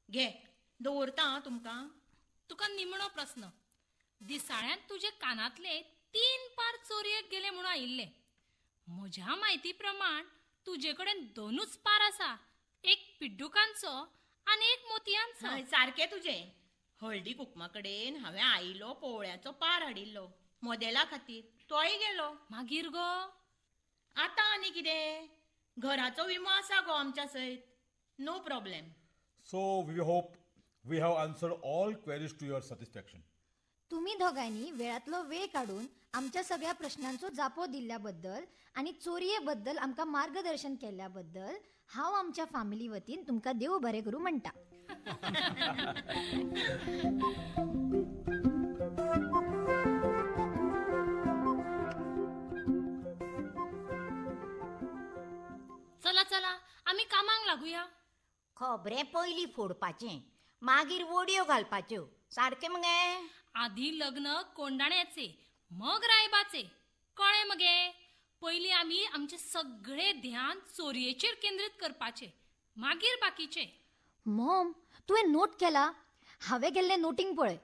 घे दवरता हांव तुमकां. तुका निमणो प्रस्न. दिसाळ्यांत तुजे कानांतले 3 पार चोरयेक गेले म्हणून आयिल्ले. म्हज्या म्हायती प्रमाण तुजे कडेन 2 पार आसा, एक पिड्डुकांचो आनी एक मोतयांचो. सारकें तुजें. हळदी कुकमा कडेन हांवें आईलो पोवळ्याचो पार हाडिल्लो मोदेला खातीर, तोय गेलो. मागीर गो? आतां आनी कितें, घराचो विमो आसा गो आमच्या सयत. No problem. So we hope we have answered all queries to your satisfaction. तुमी दोगांयनी वेळांतलो वेळ काडून आमच्या सगळ्या प्रश्नांचो जापो दिल्ल्या बद्दल आनी चोरये बद्दल आमकां मार्गदर्शन केल्ल्या बद्दल हांव आमच्या फामिली वतीन तुमकां देव बरें करूं म्हणटा. चला चला आमी कामाक लागुया. खबरें पयलीं फोडपाचें, मागीर वडयो घालपाच्यो. सारकें मगे? आधी लग्न कोंडाण्याचे मग रायबाचे, कळ्ळें मगे? पयलीं आमी आमचे सगळे ध्यान चोरयेचेर केंद्रीत करपाचें, मागीर बाकीचें. मॉम, तुवें नोट केला? हांवें केल्लें नोटींग पळय.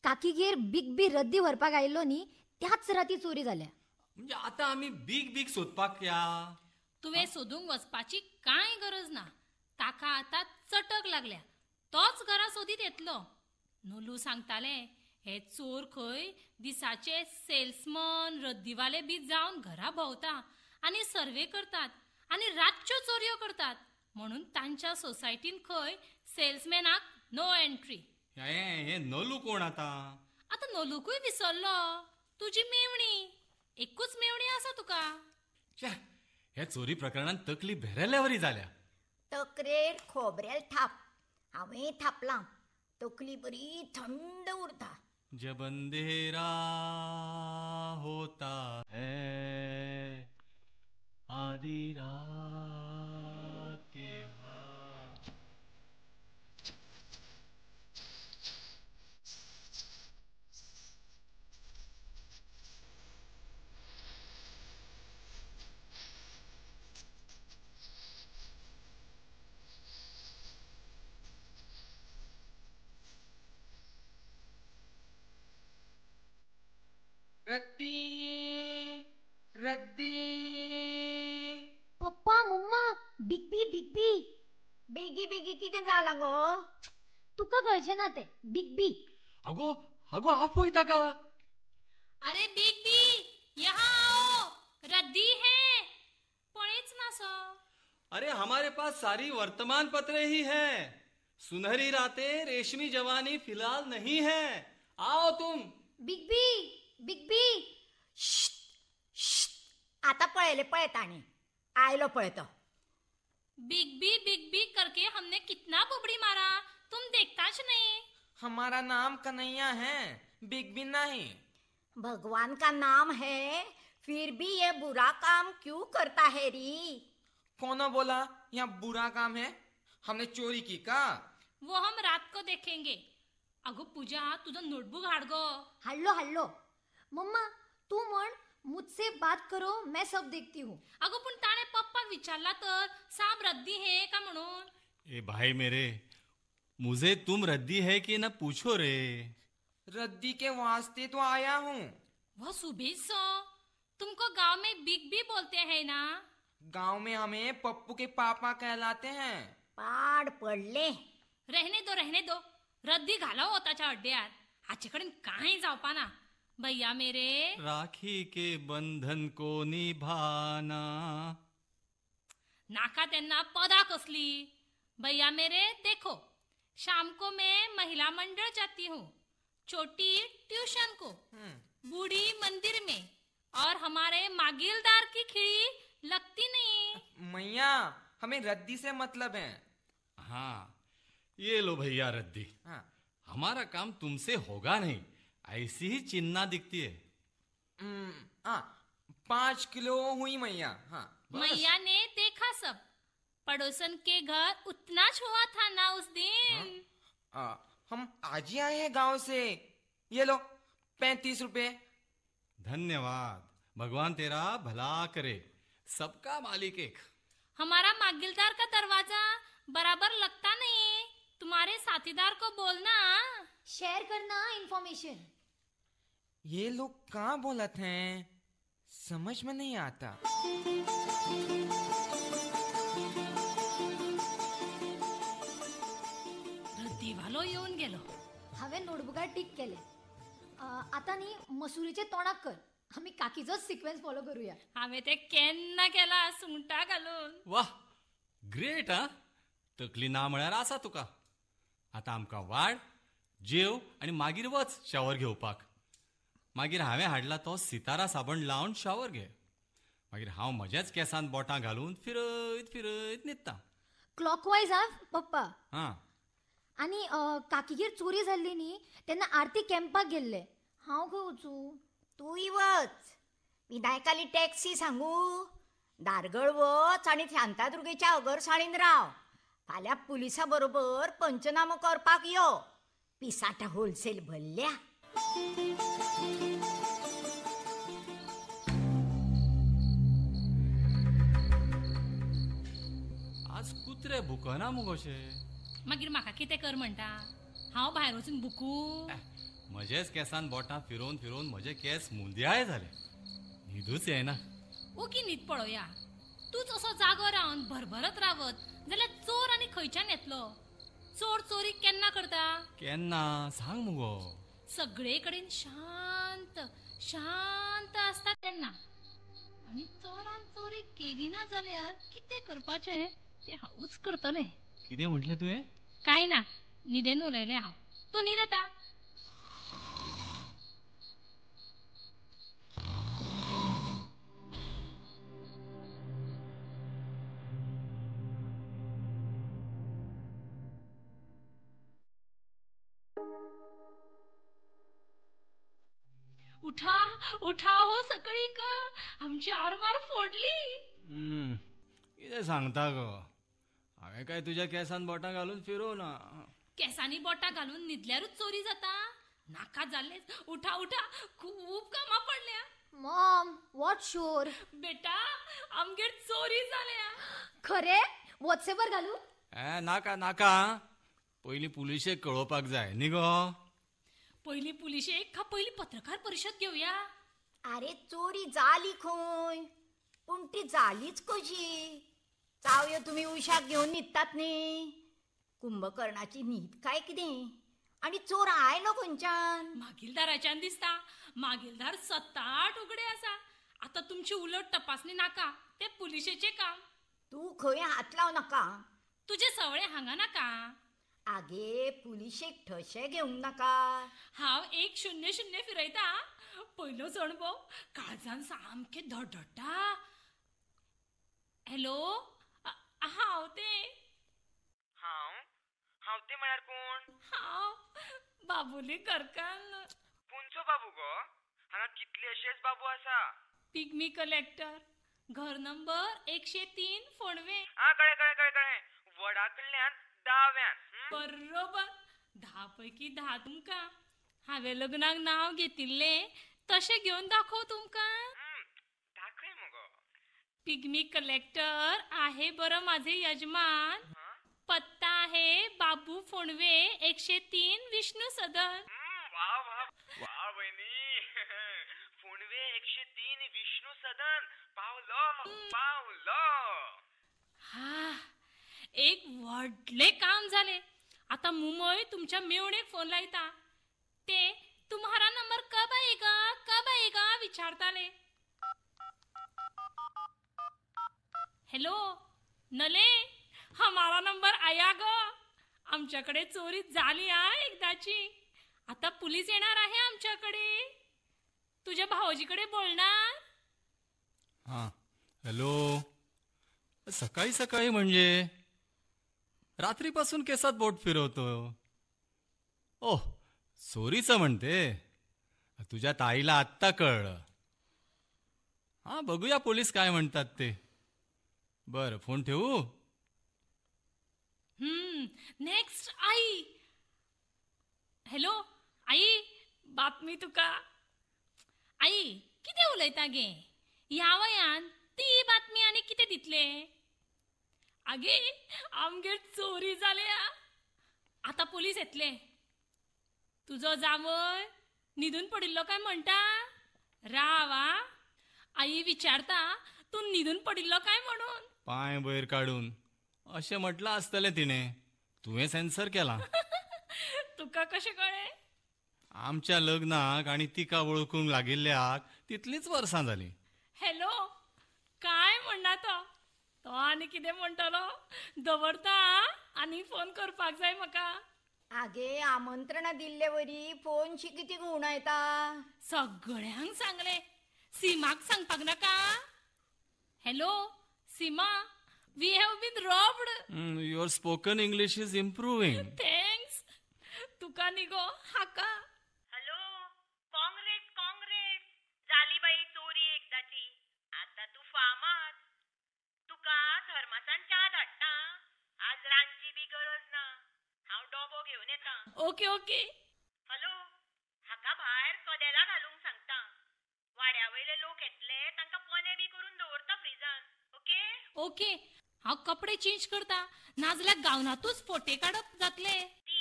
काकीगेर बीग बी रद्दी व्हरपाक आयिल्लो न्ही, त्याच राती चोरी जाल्या. म्हणजे आतां आमी बीग बीग सोदपाक या? तुवें सोदूंक वचपाची कांय गरज ना. ताका आतां चटक लागल्या, तोच घरा सोदीत येतलो. नोलू सांगतालें हे चोर खंय दिसाचे सेल्समन रद्दीवाले बी जावन घरा भोंवता आनी सर्वे करतात आनी रातच्यो चोरयो करतात, म्हणून तांच्या सोसायटीन खंय सेल्समॅनाक नो एंट्री. हे नलू कोण आतां? आतां नलूकूय विसरलो. तुजी मेवणी, एकूच मेवणी आसा तुका. ह्या चोरी प्रकरणान तकली भेरेल्ल्यावरी जाल्या. तकरेर खोबरेल थाप, हांवें थापलां, तकली बरी थंड उरता. जब अंधेरा होता है आधी रात के बाद. रद्दी रद्दी. पप्पा मम्मा, बिग बी बिग बी. बेगी बेगी कितें जालां गो? तुका कळचें ना तें. बिग बी. अगो अगो आपय ताका. अरे बिग बी यहाँ आओ, रद्दी है. पळयच ना सो. अरे हमारे पास सारी वर्तमान पत्र ही है. सुनहरी रातें रेशमी जवानी फिलहाल नहीं है. आओ तुम. बिग बी बिग बी. आता पळयले पळय ताणें, आयलो पळय तो. बिग बी बिग बी करके हमने कितना बुबड़ी मारा, तुम देखताच नहीं. हमारा नाम कन्हैया है, बिग भी नहीं। भगवान का नाम है, फिर भी ये बुरा काम क्यों करता है री? कौन बोला यहाँ बुरा काम है? हमने चोरी की का? वो हम रात को देखेंगे। अगो पूजा, तुझं नोटबुक हाड गो। हाडलो हाडलो। मम्मा तू म्हण मुझसे बात करो, मैं सब देखती हूँ। अगो पण ताणे पप्पाक विचारला तर साब रद्दी है का म्हणून। ए भाई मेरे, मुझे तुम रद्दी है कि ना पूछो रे। रद्दी के वास्ते तो आया हूँ। वह सुबह तुमको गांव में बिग भी बोलते हैं ना? गांव में हमें पप्पू के पापा कहलाते हैं। पाड पडले। रहने दो रहने दो, रद्दी घालाव ताच्या अड्ड्यार, हाचे कडेन कांय जावपा ना। भैया मेरे, राखी के बंधन को निभाना। नाका तेन्ना पदा कसली। भैया मेरे देखो, शाम को मैं महिला मंडल जाती हूँ, छोटी ट्यूशन को, बूढ़ी मंदिर में, और हमारे मागिलदार की खिड़ी लगती नहीं। मैया हमें रद्दी से मतलब है। हाँ ये लो भैया रद्दी। हाँ। हमारा काम तुमसे होगा नहीं, ऐसी ही चिन्ना दिखती है। हाँ 5 किलो हुई मैया। हाँ मैया ने देखा सब, पड़ोसन के घर उतना हुआ था ना उस दिन। हाँ? हम आज ही आए हैं गांव से। ये लो 35 रुपए। धन्यवाद, भगवान तेरा भला करे, सबका मालिक एक। हमारा मागिलदार का दरवाजा बराबर लगता नहीं, तुम्हारे साथीदार को बोलना। शेयर करना इन्फॉर्मेशन। ये लोग कहाँ बोलते हैं, समझ में नहीं आता। रद्दीवालो येवन गेलो। हांवें नोटबुकार टीक केले। आतां न्ही मसुरीचे तोंडाक कर, आमी काकीचोच सिक्वेन्स फॉलो करूया। हांवें ते केन्ना केला सुंगटां घालून। वाह ग्रेट। हा तकली ना म्हळ्यार आसा तुका। आतां आमकां वाड, जेव आनी मागीर वच शावर घेवपाक। मागीर हांवें हाडला तो सितारा साबण लावन शावर घे। मागीर हांव म्हज्याच केंसान बोटां घालून फिरयत फिरयत न्हिदता। क्लॉकवायज हा पप्पा। हां आनी काकीगेर चोरी जाल्ली न्ही तेन्ना आरती कॅम्पाक गेल्ले, हांव खंय वचूं? तूंय वच, विनायकाली टॅक्सी सांगू, धारगळ वच आनी शांतादुर्गेच्या अगरसाळीन राव। फाल्यां पुलिसा बरोबर पंचनामो करपाक यो। पिसाटा होलसेल भरल्या। आज कुत्रे भुकना मुगो शे। मागीर म्हाका कितें कर म्हणटा? हांव भायर वचून भुकू? म्हजेच केसान बोटां फिरोवन फिरोवन म्हजे केस मुंदयाळे जाले, न्हिदूच येना। ओगी न्हीद पळोवया। तूंच असो जागो रावन भरभरत रावत जाल्यार चोर आनी खंयच्यान येतलो? चोर चोरी केन्ना करता? केन्ना सांग मुगो। सगळे कडेन शांत शांत आसता तेन्ना। आनी चोरान चोरी केली ना जाल्यार कितें करपाचें तें हांवूच करतलें। कितें म्हटलें तुवें? कांय ना, न्हिदेन उलयलें हांव। तूं न्हीद आतां। उठा उठा हो सकाळी का, आमची आरमार फोडली। कितें सांगता गो? हांवें काय तुज्या केसान बोटां घालून फिरोवना। केसांनी बोटां घालून न्हिदल्यारूच चोरी जाता? नाका जाल्लेच। उठा उठा, खूब कामां पडल्या। Mom what sure? बेटा आमगेर चोरी जाल्या। खरें? वॉट्सएपार घालू? नाका नाका, पयलीं पुलिशेक कळोवपाक जाय न्ही गो। पयलीं पुलिशेक का पयलीं पत्रकार परिशद घेवया? अरे चोरी जाली खंय, पूण ती जालीच कशी? चावयो तुमी उशाक घेवन न्हिदतात न्ही, कुंभकर्णाची न्हीद काय कितें? आनी चोर आयलो खंयच्यान? मागीलदाराच्यान दिसता। मागीलदार 7-8 उगडे आसा। आतां तुमची उलट तपासणी नाका, ते पुलिशेचें काम। तूं खंय हात लाव नाका। तुजे सवळे हांगा नाका। आगे पुलिशेक ठशे घेवंक नाका। हांव 100 फिरयता। पयलोच अणभव, काळजान सामकें धडधडटा। हॅलो, हांव तें। हांव? हांव तें म्हळ्यार कोण? हांव बाबुली घरकान्न। खंयचो बाबू गो? हांगा कितलेशेच बाबू आसा. पिग्मी कलेक्टर, घर नंबर 103 फोंडवे. आ कळ्ळें कळ्ळें कळ्ळें कळ्ळें, वडा कडल्यान दाव्यान. बरोबर, 10 पैकी 10 तुमकां. हांवें लग्नाक नांव घेतिल्लें तशें घेवन दाखोव तुमकां. दाखय मगो. पिग्मी कलेक्टर आहे बरं माझे यजमान. पत्ता आहे बाबू फोंडवे 103 विष्णू सदन. वा वा वा वहिनी, फोंडवे 103 विष्णू सदन. पावलो पावलो. हा, एक व्हडलें काम जालें. आतां मुंबय तुमच्या मेवणेक फोन लायता. ते तुम्हारा नंबर कब आएगा कब आएगा विचारताले. हॅलो नले, हमारा नंबर आया ग. आमच्याकडे चोरी झाली हा एकदाची. आता पोलीस येणार आहे आमच्याकडे. तुझ्या भाऊजीकडे बोलणार. हां हॅलो. सकाळी सकाळी म्हणजे रात्रीपासून केसात बोट फिरवतो. ओह, चोरीचं म्हणते. तुझ्या ताईला आत्ता कळलं. हां बघूया पोलीस काय म्हणतात ते. बरं फोन ठेवू. Next I. हॅलो आई, बातमी तुका. आई कितें उलयता गे ह्या वयान? ती बातमी आनी कितें दितले? आगे आमगेर चोरी जाल्या, आतां पोलीस येतले. तुजो जांवय न्हिदून पडिल्लो काय म्हणटा? राव आ, आई विचारता तूं न्हिदून पडिल्लो काय म्हणून. पांय वयर काडून अशें म्हटलां आसतलें तिणें. तुवें सेन्सर केलां. तुका कशें कळ्ळें? आमच्या लग्नाक आनी तिका वळखूंक लागिल्ल्याक तितलींच वर्सां जालीं. हॅलो, काय म्हणना तो? तो आनी कितें म्हणटलो? दवरता आनी फोन करपाक जाय म्हाका. आगे आमंत्रणां दिल्ले वरी फोनशी कितें घुंवडायता? सगळ्यांक सांगलें, सीमाक सांगपाक नाका. Hello Seema, we have been robbed. Your spoken English is improving. Thanks. तुका न्ही गो हाका. हॅलो, काँग्रेस काँग्रेस, जाली बाई चोरी एकदाची. आतां तूं फामाद. तुका थर्मासान च्या धाडटा. आज रांदची बी गरज ना. हांव डोबो घेवन येता. Okay okay. Hello, हाका भायर कदेलां घालूंक सांगता. वाड्या वयले लोक येतले, तांकां पोने बी करून दवरता फ्रिजान. ओके ओके, हांव कपडे चेंज करता, नाजाल्यार गावनातूच फोटे काडप जातले. ती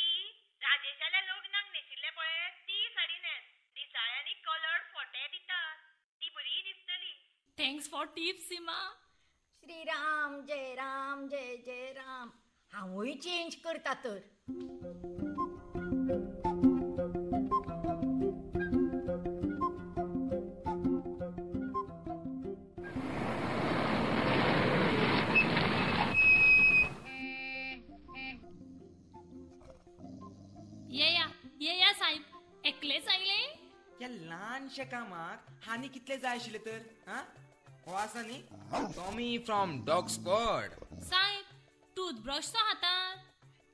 राजेशाल्या लग्नाक न्हेशिल्ले पळय ती साडी न्हेस. दिसाळ्यांनी कलर्ड फोटे दितात, ती बरी दिसतली. Thanks for tips Seema. Shriram Jai Ram Jai Jai Ram. हांवूय चेंज करता तर. येया येया साहेब, एकलेच आयले? ह्या ल्हानशा कामाक हानी कितले जाय आशिल्ले तर? हा हो आसा न्ही टॉमी फ्रॉम डॉग स्क्वॉड. साहेब, टूथब्रश तो हातात.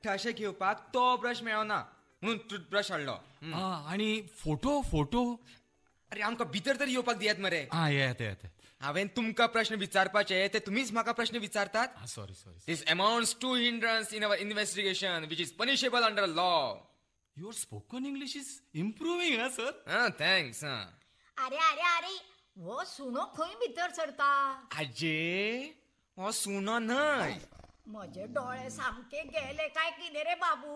ठशे घेवपाक तो ब्रश मेळना म्हणून टूथब्रश हाडलो. आनी फोटो फोटो. अरे आमकां भितर तरी येवपाक दियात मरे. आं येयात येयात. हांवें तुमकां प्रश्न विचारपाचे ते तुमीच म्हाका प्रश्न विचारतात. Sorry sorry. This amounts to hindrance in our investigation which is punishable under law. Your spoken English is improving हा सर. हां thanks. हां अरे अरे अरे, हो सुणो खंय भितर सरता? आजे हो सुणो न्हय. म्हजे डोळे सामके गेले काय कितें रे बाबू?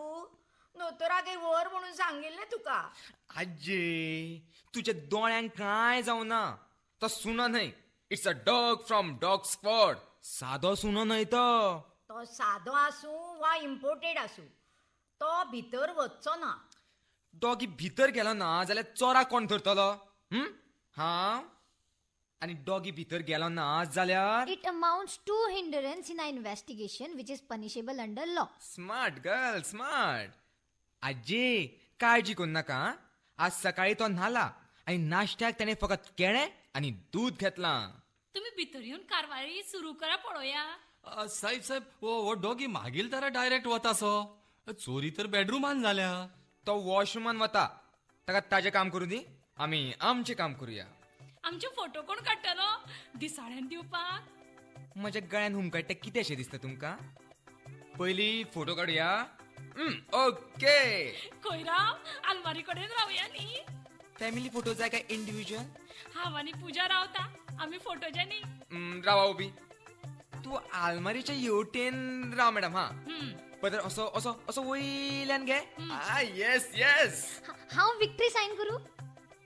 दोतोरागेर व्हर म्हणून सांगिल्लें तुका. आजे तुज्या दोळ्यांक कांय जावना. तो सुणो न्हय, it's a dog from dog squad. सादो सुणो न्हय तो. तो सादो आसूं वा इम्पोर्टेड आसूं, तो भितर वचचो ना. डॉगी भितर गेलो ना जाल्यार चोराक कोण धरतलो? हां, आनी डॉगी भितर गेलो ना जाल्यार it amounts to hindrance in a investigation which is punishable under law. Smart girl, smart. आजी काळजी करू नाका. आज सकाळी तो न्हाला आनी नाश्त्याक त्याने फकत केळें आनी दूद घेतलां. तुम्ही भितर येवन कारवाई सुरू करा पळोवया. साहेब साहेब, हो डॉगी मागील तारा डायरेक्ट वता सो. चोरी तर बेडरूमान जाल्या. तो वॉशरूमान वता. ताका ताजें काम करूं दी, आमी आमचें काम करुया. आमचे फोटो कोण काडटलो दिसाळ्यान दिवपाक? म्हज्या गळ्यान हुमकळटा कितें अशें दिसता तुमकां? पयलीं फोटो काडुया. ओके. खंय राव, आलमारी कडेन रावया न्ही. फॅमिली फोटो जाय काय इंडिव्हिज्युअल? हांव आनी पुजा रावता, आमी फोटोचे न्ही. रावा उबी. तूं आलमारीच्या येवटेन राव मॅडम. हा, पदर असो असो असो वयल्यान घे. Yes yes. हांव विक्ट्री सायन करूं?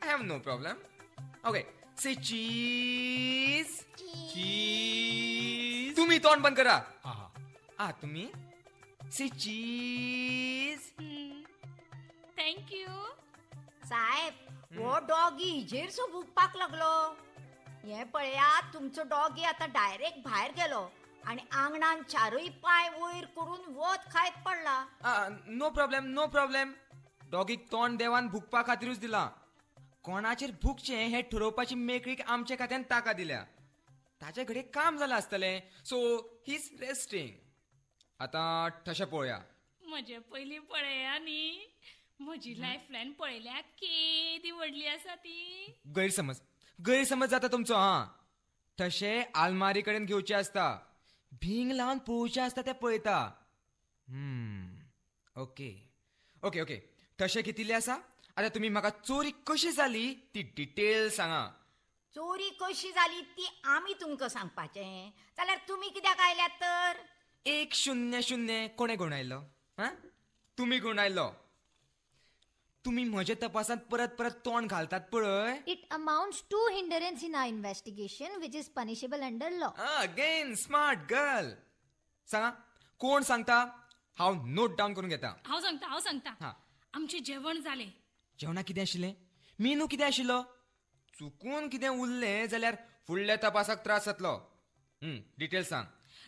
I have no problem. Okay, say cheese. Cheese. तुम्ही तोंड बंद करा. हा, तुम्ही से चीज. Thank you साहेब. हो डॉगी हिजेर सो भुकपाक लागलो. हें पळयात, तुमचो डॉगी आतां डायरेक्ट भायर गेलो आनी आंगणान चारूय पांय वयर करून वत खायत पडला. No problem, no problem. डॉगीक तोंड देवान भुकपा खातीरूच दिला. कोणाचेर भुकचें हें ठरोवपाची मेकळीक आमच्या खात्यान ताका दिल्या. ताचे घडये काम जालां आसतलें, सो he is resting. आतां ठशे पळोवया. म्हजे पयलीं पळया न्ही, म्हजी लायफ लायन पळयल्या केदी व्हडली आसा ती. गैरसमज गैरसमज जाता तुमचो. हा, ठशे आलमारी कडेन घेवचे आसता, भींग लावन पळोवचें आसता तें पळयता. ओके ओके ओके, ठशे घेतिल्ले आसा. आतां तुमी म्हाका चोरी कशी जाली ती डिटेल सांगा. चोरी कशी जाली ती आमी तुमकां सांगपाचें जाल्यार तुमी कित्याक आयल्यात तर? 100 कोणें गुणायलो? हा, तुमी गुणायलो. तुमी म्हज्या तपासांत परत परत तोंड घालतात पळय. It amounts to hindrance in our investigation which is punishable under law. Again smart girl. सांगा कोण सांगता? हांव नोट डावन करून घेता. हांव सांगता, हांव सांगता. आमचें जेवण जालें. जेवणाक कितें आशिल्लें? मेनू कितें आशिल्लो? चुकून कितें उरलें जाल्यार फुडल्या तपासाक त्रास जातलो. डिटेल सांग.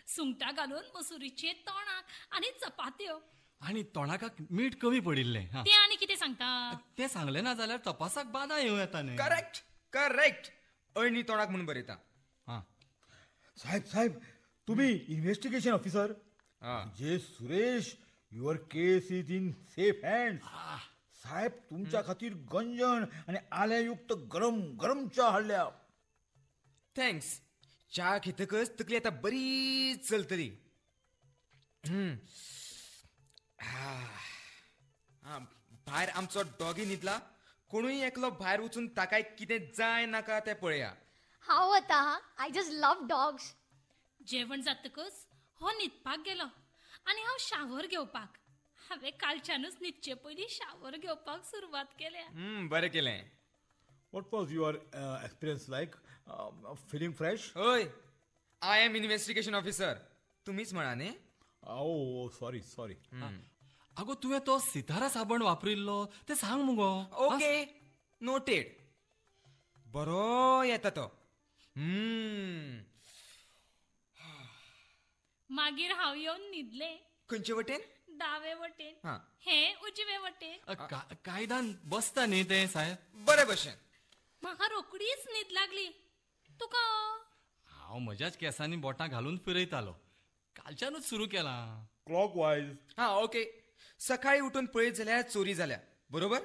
सुंगटां घालून मसुरीचे तोणाक आनी चपात्यो. आनी तोणाकाक मीठ कमी पडिल्लें. तें आनी कितें सांगता? तें सांगलें ना जाल्यार तपासाक बादा येवं येता न्ही. Correct correct. अळणी तोणाक म्हणून बरयता. हां साहेब, साहेब तुम्ही investigation officer J Suresh, your case is in safe hands. साहेब, तुमच्या खातीर गंजन आनी आल्यायुक्त गरम गरम च्या हाडल्या. Thanks. च्या घेतकच तकली आतां बरी चलतली. भायर आमचो डॉगी न्हिदला. कोणूय एकलो भायर वचून ताकाय कितें जाय नाका तें पळया. हांव वता. I just love dogs. जेवण जातकच हो न्हिदपाक गेलो आनी हांव शावर घेवपाक. हांवें कालच्यानूच न्हिदचे पयलीं शावर घेवपाक सुरवात केल्या. बरें केलें. What was your experience like? Feeling fresh? हय, I am investigation officer. तुमीच म्हणा न्ही. ओ सॉरी सॉरी. आगो तुवें तो सितारा साबण वापरिल्लो तें सांग मुगो. Okay, noted. बरो येता तो. मागीर हांव येवन न्हिदलें. खंयचे वटेन? दावे वटेन. हे उजवे वटेन. कायदान बसता न्ही तें साहेब? बरें भशेन. म्हाका रोकडीच न्हीद लागली. तुका? हांव म्हज्याच केंसांनी बोटां घालून फिरयतालो. कालच्यानूच सुरू केलां. Clock wise. हा ओके. सकाळी उठून पळयत जाल्यार चोरी जाल्या, बरोबर?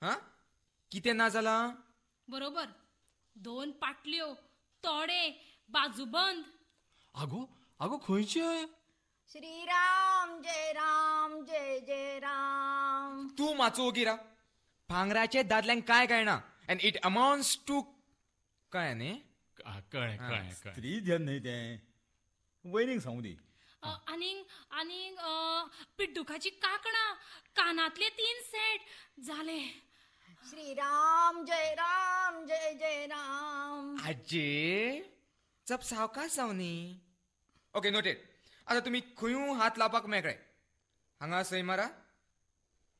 हा, कितें ना जालां? बरोबर. 2 पाटल्यो, तोडे, बाजूबंद. आगो आगो खंयचे? श्रीराम जय राम जय जय राम. तूं माचो ओगी राव. भांगराचे दादल्यांक काय कळना, एंड it amounts to कळ्ळें न्ही? कळ्ळें कळ्ळें. स्त्री ध्यान न्ही तें, वयनीक सांगू दी. आनीक आनीक पिड्डुकाची कांकणां, कानांतले 3 सेट जाले. श्रीराम जय राम जय जय राम. आजे जप सावकाश जावं न्ही. Okay, noted. आतां तुमी खंयूय हात लावपाक मेकळे. हांगा सय मारा,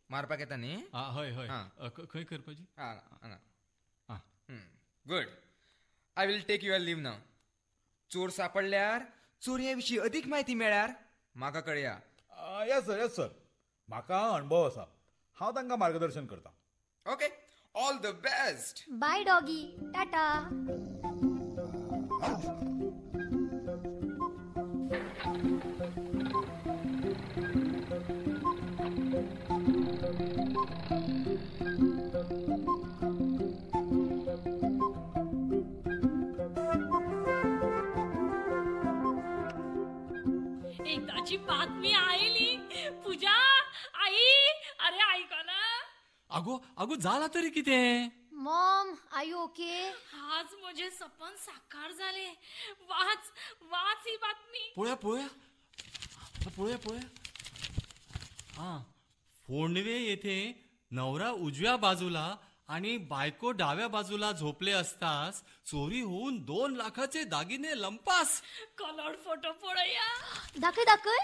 मारपाक येता न्ही? हय हय. खंय करपाची? हांगा. Good. I will take your leave now. चोर सापडल्यार, चोरये विशीं अदीक म्हायती मेळ्ळ्यार म्हाका कळया. Yes sir, yes sir. म्हाका अणभव आसा, हांव तांकां मार्गदर्शन करता. Okay, all the best. Bye doggy, tata. ताची बातमी आयली. पूजा आई, अरे आयकला? अगो अगो जाला तरी कितें? Mom, I you okay? आज म्हजें सपन साकार जालें. वाच वाच ही बातमी. पळोवया पळोवया पळोवया पळोवया. हां, फोंडवे येथे नवरा उजव्या बाजूला आणि बायको डाव्या बाजूला झोपले असताच चोरी होऊन 2 लाखाचे दागिने लंपास. कलर्ड फोटो पळया. दाखय दाखय.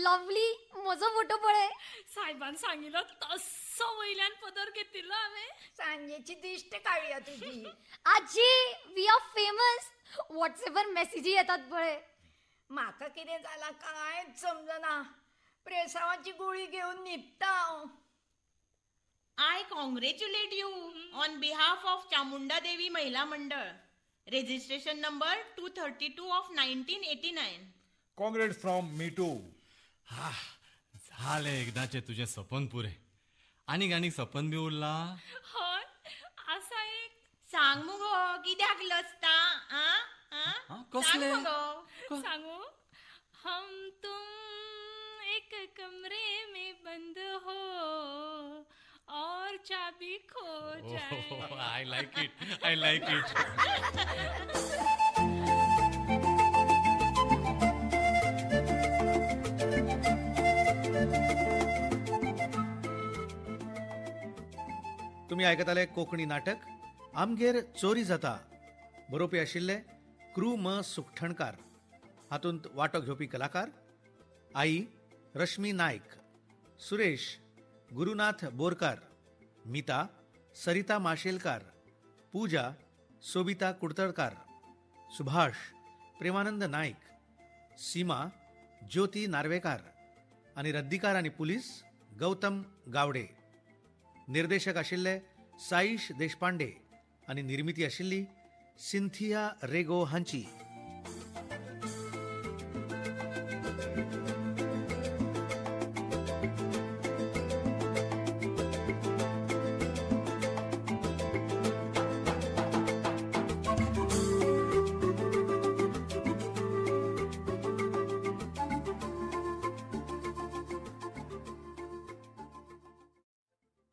लवली, म्हजो फोटो पळय. साहेबान सांगितलं तसो वयल्यान पदर घेतिल्लो हांवें. सांजेची दिश्ट काडया तुजी. आजी, we are famous. व्हॉट्सएपार मेसेजी येतात पळय. म्हाका कितें जालां कांयच समजना. प्रेसावाची गुळी घेवन न्हिदता हांव. I congratulate you on behalf of Chamunda Devi Mahila Mandal. Registration number 232 of 1989. Congrats from me too. हा, झाले एकदाचे तुझे सपन पुरे. आनीक आनीक सपन बी उरला? हय आसा एक. सांग मुगो, कित्याक लजता? कसले सांगू? हम तुम एक कमरे में बंद हो और चाबी खो जाए. I like it, I like it. तुम्ही आयकताले कोंकणी नाटक आमगेर चोरी जाता. बरोवपी आशिल्ले क्रू म सुखठणकार. हातूंत वांटो घेवपी कलाकार आई रश्मी नायक, सुरेश गुरुनाथ बोरकार, मिता सरिता माशेलकार, पूजा सोबिता कुडतडकार, सुभाष प्रेमानंद नाईक, सीमा ज्योती नार्वेकार आनी रद्दीकार आनी पुलीस गौतम गावडे. निर्देशक आशिल्ले साईश देशपांडे आनी निर्मिती आशिल्ली सिंथिया रेगो हांची.